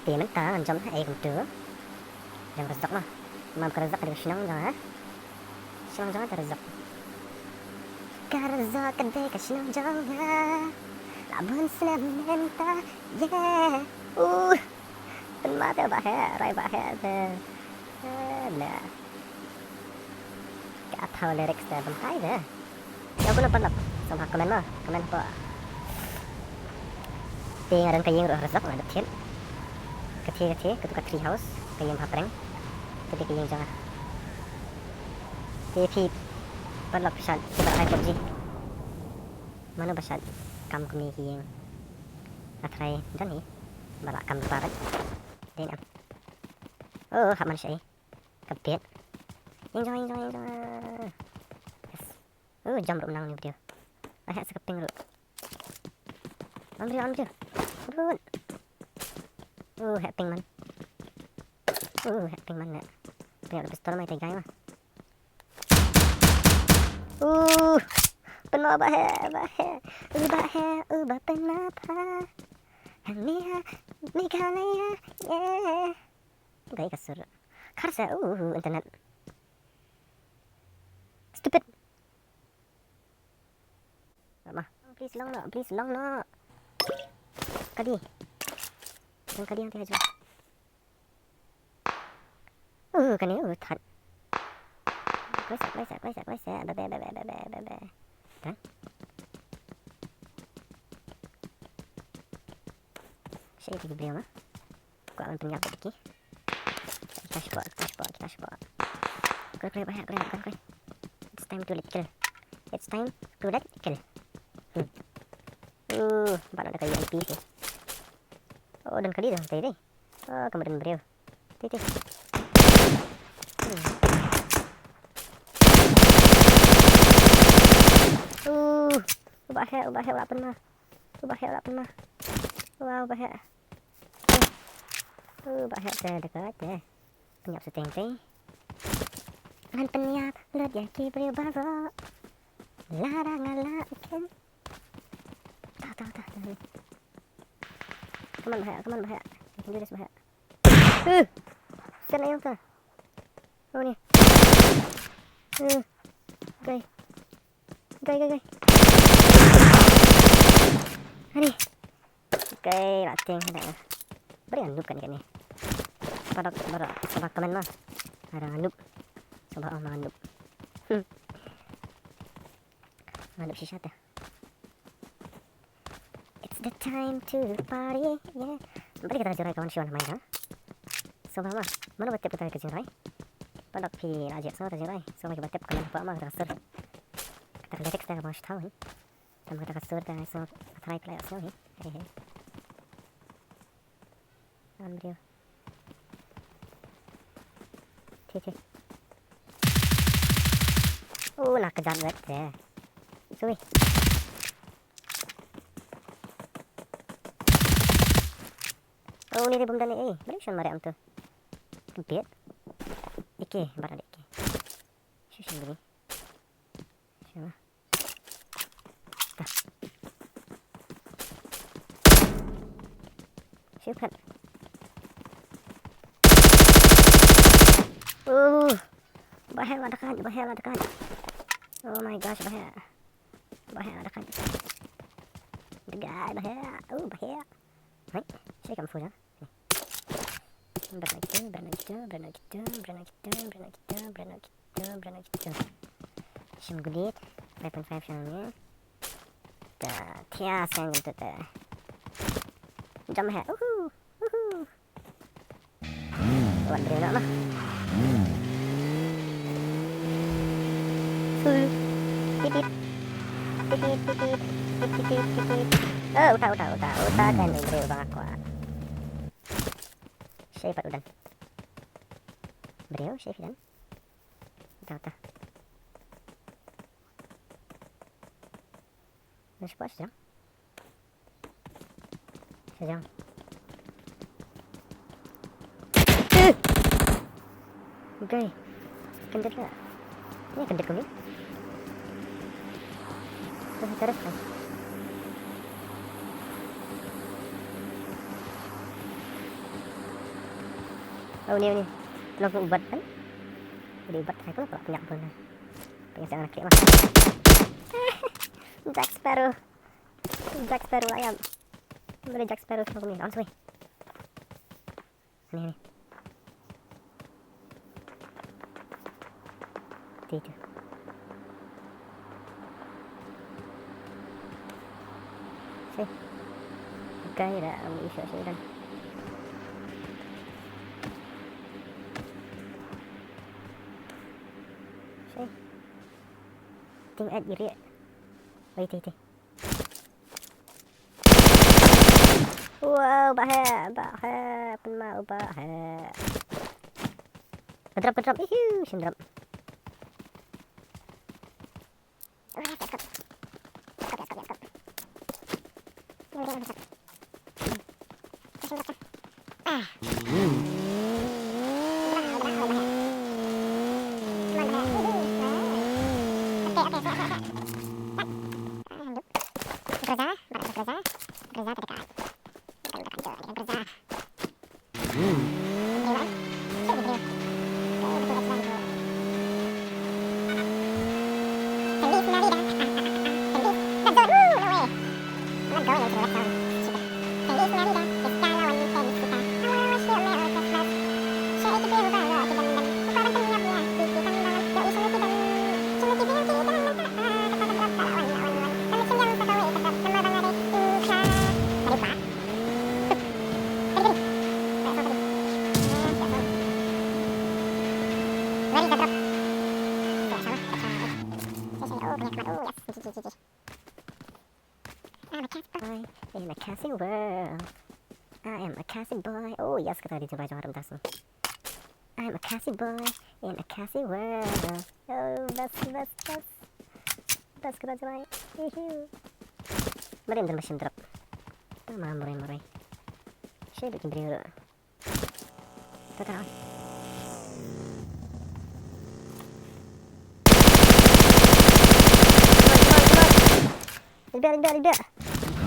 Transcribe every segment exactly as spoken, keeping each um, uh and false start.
Te mynta ngan jump ha ei kumtu. Jump ryzok ma. Mam ka ryzok ka dei ka shnong jong nga. Shnong jong nga ka ryzok. Ka ryzok ka dei ka shnong jong nga. La bun snem mynta. Yeah. Uh. Pynma te ba heh, rai ba heh te. Eh, na. Ka thaw lyrics te bym kai te. Ïa kano paralok, sngewbha comment mo, comment hapoh. Te nga don ka ïing ruh ha ryzok, nga dep thied. Ka thie, ka thie, katu ka tree house, ka ïing baphrang. Katu ka ïing jong nga. Te phi paralok phi shad, phi ba la rai PUBG. Mano ba shad kam kumne ki ïing. Nga tharai don hi ba la kam lypa bad. Dei ne em. Oh, hap man shaei. Ka bit. Ïeng jong nga, ïeng jong nga, ïeng jong nga. Yes. Uh, jump ruh nang ni briew. Ai heh sa ka ping ruh. On briew, on briew. Run. Uh, heh ping man. Uh, heh ping man ne. Ping ruh pistol mai te gai ma. Uh, pynma ba heh, ba heh. Uh, ba heh, uh, ba pynma pha. Hangne ha Meghalaya, yeah. Gai ka sur. Khar sa, uh, uh, internet. Stupid. Ma, please long no, please long no. Kadi. Don kadi hangtei hajuh. Uh, kane, uh, that. Kloi seh, kloi seh, kloi seh, kloi seh. Ba, ba, ba. Done. Shaei te ki briew ma. Kwah ban pynïap bad ki. Kita shapoh, kita shapoh, kita shapoh. Kloi, kloi, ba heh, kloi, kloi, kloi. It's time to let kill. It's time to let kill. Hmm. Uh, ba la da ka U M P te. Oh, don kali dong te dei. Oh, ka mut don briew. Te, te. Hmm. Uh, ba heh, ba heh, ba pynma. Ba heh, ba pynma. Wow, ba heh. Uh, ba heh te da ka te. Pynïap shiteng te. Ngan pynïap lut ïa ki briew baroh. Lada nga lah ken. Ta, ta, ta, ta. Come on, ba heh, come on, ba heh. You can do this, ba heh. Uh. Shit, na ïong ta. Oh, ni. Uh. Gai. Gai, gai, gai. Ani. Gai, la tieng hana. Bari nga noob kane kane. Paralok, paralok, sngewbha comment ma. Lada nga noob. Sngewbha ong ma nga noob. Hmm. Nga noob shisha te. It's the time to party, yeah. Bad kata ka jingrwai ka wan shuwa na mai ka. Sngewbha ma, mano ba tip kata ka jingrwai? Paralok phi la jied sngewbha kata ka jingrwai. Sngewbha kiba tip comment hapoh ma kata ka sur. Kata ka lyrics te kaba nga shu thaw hi. Tang kata ka sur te sngewbha, nga tharai phi la ïohsngew hi. Hei hei. Ngan briew. Thie, thie. Oh, na ka jat wet te. Sui. Oh, ni te bym don ei. Bari shon mareh am tu. Bit. Ike, bara de ike. Shu shu bini. Shu. Shu phet. Oh, ba heh la da ka, ba heh la da ka. Oh my gosh, ba heh. Ba heh la da ka. The guy, ba heh. Oh, ba heh. Hai, sai kam fu ja. Brand na kita, brand na kita, brand na kita, brand na kita, brand na kita, brand na kita, brand na kita. Shim gulit, five point five shang ni. Ta, thia sen gitu ta. Jam he, uhu, uhu. Wan briew noh lah. Tit, tit. Tit, tit, tit, tit. Tit, tit, tit, tit, tit. Eh, uta, uta, uta, uta kan briew ba nga kwah. Shaei pat u don? Briew, shaei phi don? Uta, uta. Nang spot sejang. Sejang. Eh! Gai. Kyndit lah. Ini kyndit kami. Terus, terus, terus. Oh, ni, ni. Long u bat kan? Di u bat kai ko, ko nyak pun. Pengen sang anak ma. Jack Sparrow. Jack Sparrow ayam. Boleh Jack Sparrow tu ni. Langsung. Ni, ni. Itu, itu. Sih. Bukan dah ambil isu sih kan. Sih. Ting at iri. Wait, wait, wait. Wow, bah heh, bah heh, pynma u bah heh. Ka drop, ka drop, ihiu, shin drop. I'm a cat boy in a Khasi world. I am a Khasi boy. Oh yes, kata ka dei jingbai jong harum das ni. I'm a Khasi boy in a Khasi world. Oh, best, best, best. Best kata jingbai. Ihiu. Mari ynda ba shim drop. Ta ma mari mari. Shi duk ki briew. Ta ta. Leit beh, leit beh, leit beh.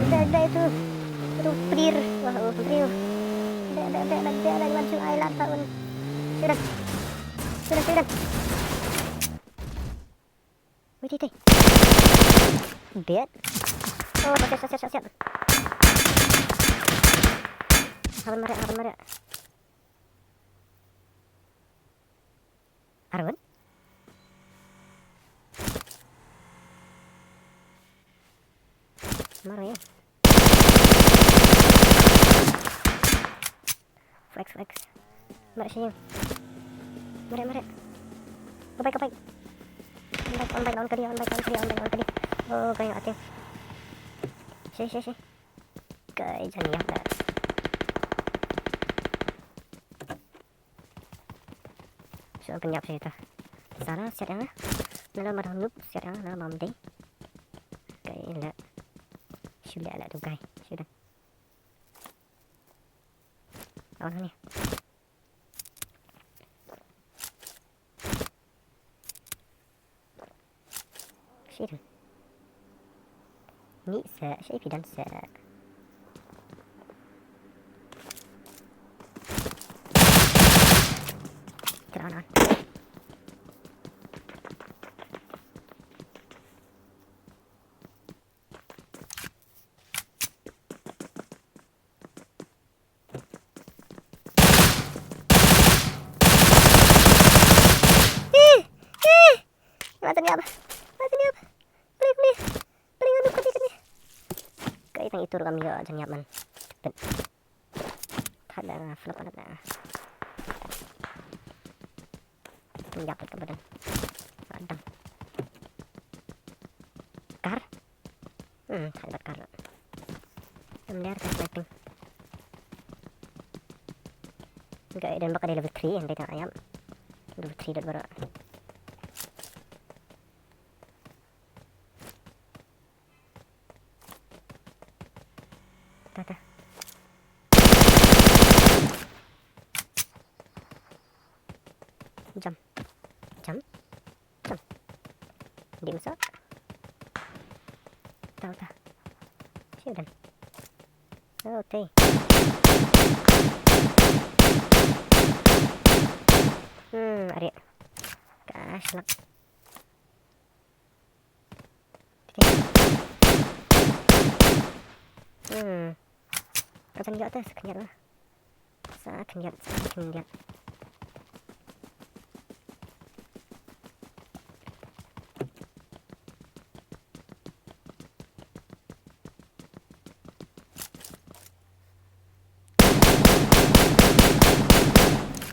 Leit beh, leit beh itu. Itu pedir. Wah, oh, pedir. Beh, beh, beh, leit beh, leit maju ai lad taun. Sudah. Sudah, sudah. Wait, wait, wait. Beh. Oh, siap, siap, siap, siap. Haban maria, haban maria. Arun? Mari. Flex, flex. Mari sini. Mari, mari. Go bike, go bike. On bike, on bike, on kali, on bike, on kali, on bike, on kali. Oh, kali ating. Sini, sini, sini. Kai jan ïap da. Shu pynïap sha ita. Sara siat ïa nga. Nala mar noob siat ïa nga, nala mar dei. Kai la. Shu leh la tu kai. Shu dan. Awan ni. Shi dan. Ni sa, shi pi dan sa. Tara on on. Ih, ih. Matan ïap. Matan ïap. Pling, pling. Pling, anu, kani, kani. Kai tang itu rukom ïa jan ïap man. Cepet. Thad da nga, flop thad da nga. Pynïap ka badan. Adam. Kar. Hmm, thad bad kar. Em ler ka sniping. Ga iden baka level three, ende ta ayam. Level three dot baroh. Ta ta. Jam. Jam. Jam. Dim sa. Ta ta. Shi dan. Oh, te. Are. Ka shlak. Hmm. Ka jan ïoh te, sa khyndiat ba. Sa khyndiat, sa khyndiat.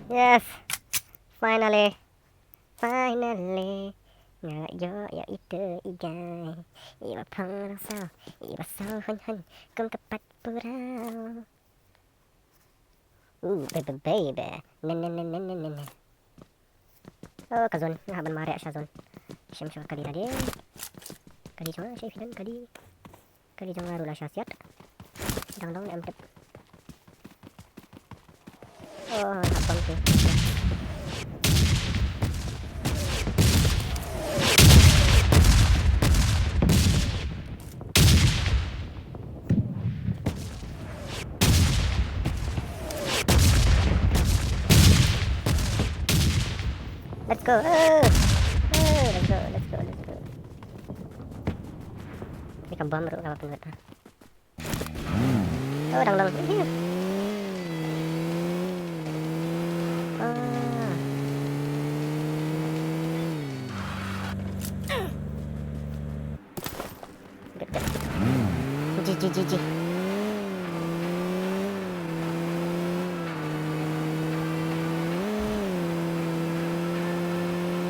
Yes. Finally. Finally. Nga la ïoh ïa ita i guy. Iba phong rong saw, iba saw hon hon kum ka pat purau. Ooh, baby, baby. Na, na, na. Oh, ka zone. Nga hap ban mareh sha zone. Shem shuwa kali tadi. Kali shuwa, shem fidan kali. Kali jong nga ruh la sha siat. Dang long ne em tip. Oh, hap bang tu. Let's go. Oh. Oh, let's go, let's go, let's go. Ni ka bom ruh ka ba pynwet ha. Oh, dang long. Hiu. Ah. Good, good. G G, G G.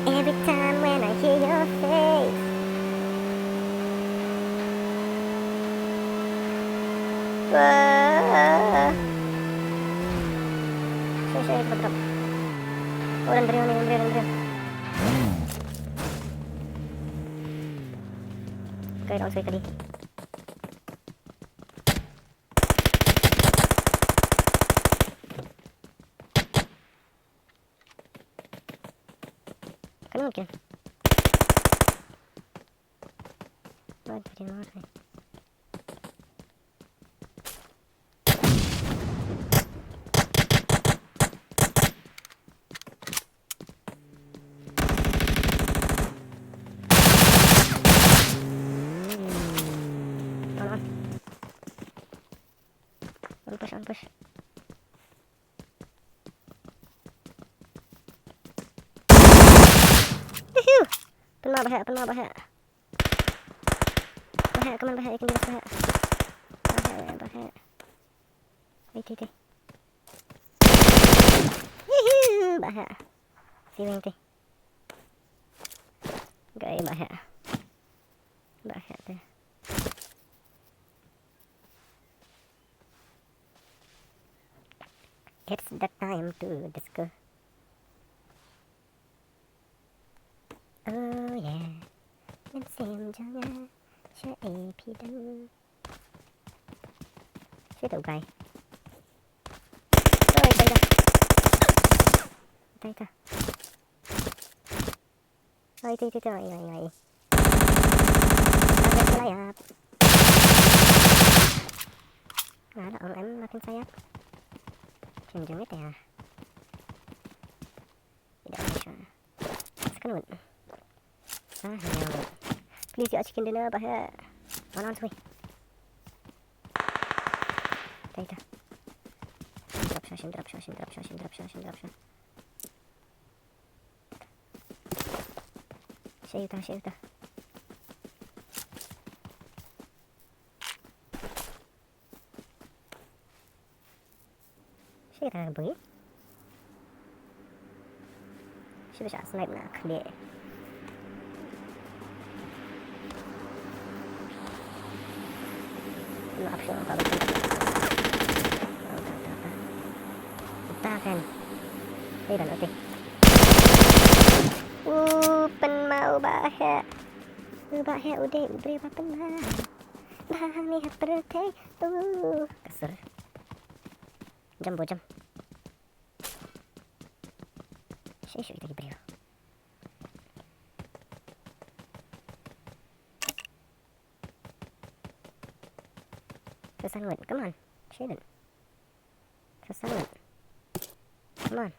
Every time when I hear your face. Wah. Sini, sini, drop, drop. Oh, dan beri, dan beri, dan beri. Okay, langsung kali. Kan mungkin. Wah, dari luar nih. Hold on. Ambush, ambush. Hiu! Pynma ba heh, pynma ba heh. Ba heh, kaman ba heh, ïa kine ba heh. Ba heh, ba heh. Wei, tei, tei. Hiu! Ba heh. Siweng tei. Gai ba heh. Ba heh tei. It's the time to disco. Oh yeah. Mynsiem jong nga. Sha ei phi don. Shi to guy. Oi, tai ta. Tai ta. Oi, tai, tai, tai, oi, oi, oi. Nga la ong em ma phin sa ïap. Shem jong ita. Ida ong sha. Second one. Ah, hello. Please, ïa chicken dinner ba heh. Wan, wan, sui. Tai ta. Shin drop sha, shin drop sha, shin drop sha, shin drop sha, shin drop sha. Sha ïa uta, sha ïa uta. Shi ta bui. Shi ba sha snipe na khlieh. Na ap shuwa ka ba. Ta kan. Hei ban ote. U pynma u ba heh. U ba heh u dei u briew ba pynma. Ba hangne ha pyrthei. U ka sur. Jump, bro, jump. Shuh, shuh, kita ki briew. Susan Wood, come on. Shaden. Susan Wood. Come on.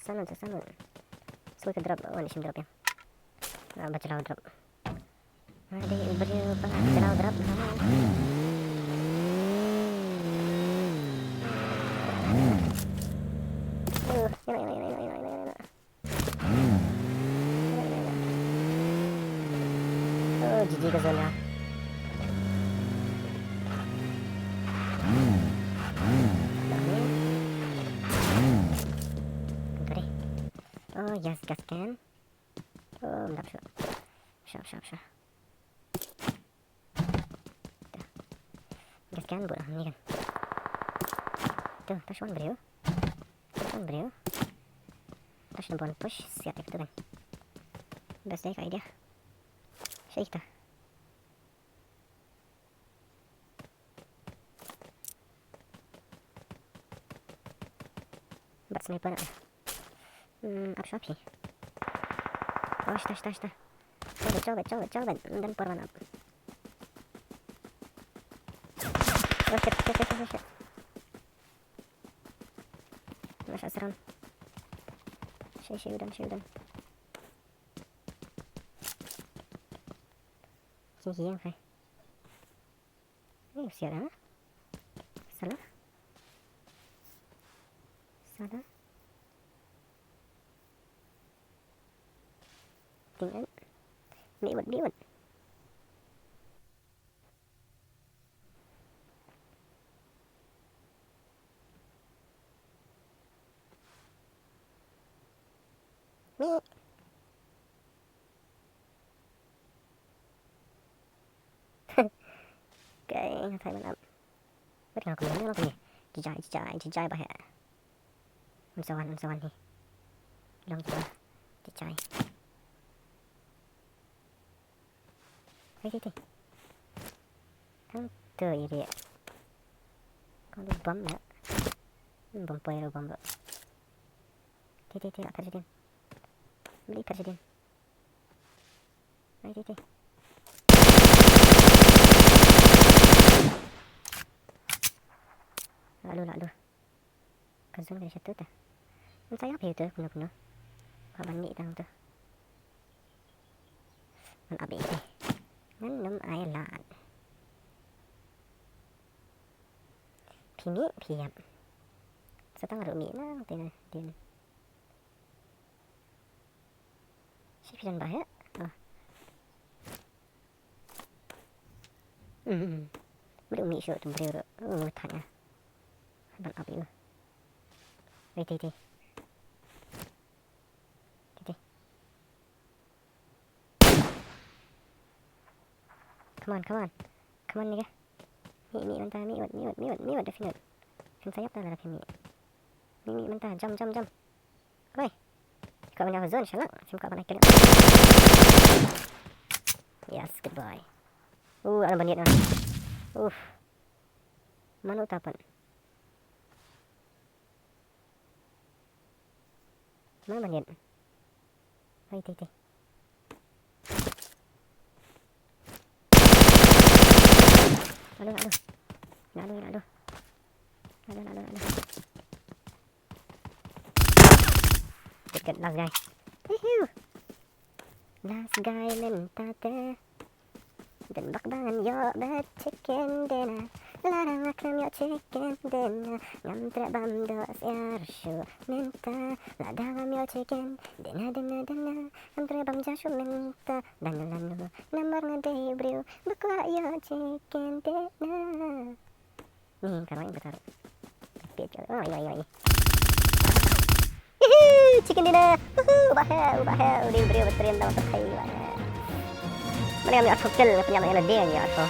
Sanon, sanon. Soi ka drop, wan shim drop ïa. Ah, ba jlaw drop. Ah, dei u briew ba jlaw drop. Uh, ïa, ïa, ïa. Oh, G G ka zone ïa. Sorry. Oh, yes, gas can. Oh, mdap shuh. Shuh, shuh, shuh. Gas can, bud, ni kan. Tu, ta shuh wan briew. Ta shuh wan briew. Ta shuh wan push, siat ek tu kan. Best dei ka idea. Sha ita. Bat sniper na. Hmm, ap shwa phi. Oh, shta, shta, shta. Chal, chal, chal, chal, chal, dan por ban ap. Oh, shit, shit, shit, shit, shit. Masha seram. Shit, shit, udan, shit, udan. Sini, sini, okay. Ni siat, ha? Salah. Salah. Ting an. Miwat, miwat. Mi. Kai, nga thait ban ap. Bad nga kumne, nga kumne. Jijai, jijai, jijai ba heh. Un sa wan, un sa wan hi. Long jijai. Jijai. Hai, ti, ti. Hang tu iri. Kong du bom na. Hmm, bom poi ru bom ru. Ti, ti, ti, la pher jadin. Beli pher jadin. Ai, ti, ti. Lalu, lalu. Ka zone ka dei sha tu ta. Mynta ïap hi tu, kumno, kumno. Ka ban mih tang tu. Ngan ap ïa te. Ngan nym ai lad. Phi mih, phi ïap. Sa tang ruh mih nangta na dien. Shi phi don ba heh? Oh. Hmm. Madu mih shuh tu briew ruh. Oh, thang ah. Ban ap ïa u. Wei, te, te. Te, te. Come on, come on. Come on, nigga. Mih, mih, mynta, mih, wad, mih, wad, mih, wad, da phin wad. Phin sa ïap da lada phi mih. Mih, mih, mynta, jump, jump, jump. Wei. Ka ban ïa zone, shalak. Sim ka ban ai kill. Yes, good boy. Uh, ada bandit ah. Uff. Mano tapan. Mana bandit? Hai, tei, tei. Aduh, aduh. Aduh, aduh. Aduh, aduh, aduh. Dekat last guy. Woohoo. Last guy mynta te. Dang bak ban ïoh bad chicken dinner. Lada nga khlem ïoh chicken dinner, ngam treh bam doh syiar shuh mynta. Lada ngam ïoh chicken dinner, dinner, dinner, ngam treh bam ja shuh mynta. Lano, lano, namar nga dei u briew ba kwah ïoh chicken dinner. Ni ka roi ba tar. Pit ka. Oh, oi, oi, oi. Hihi, chicken dinner. Uhu, bah heh, bah heh. U dei u briew ba trem da ba thei, bah heh. Mane ngam ïoh arphew kill, ngam ïoh lade, ngam ïoh arphew.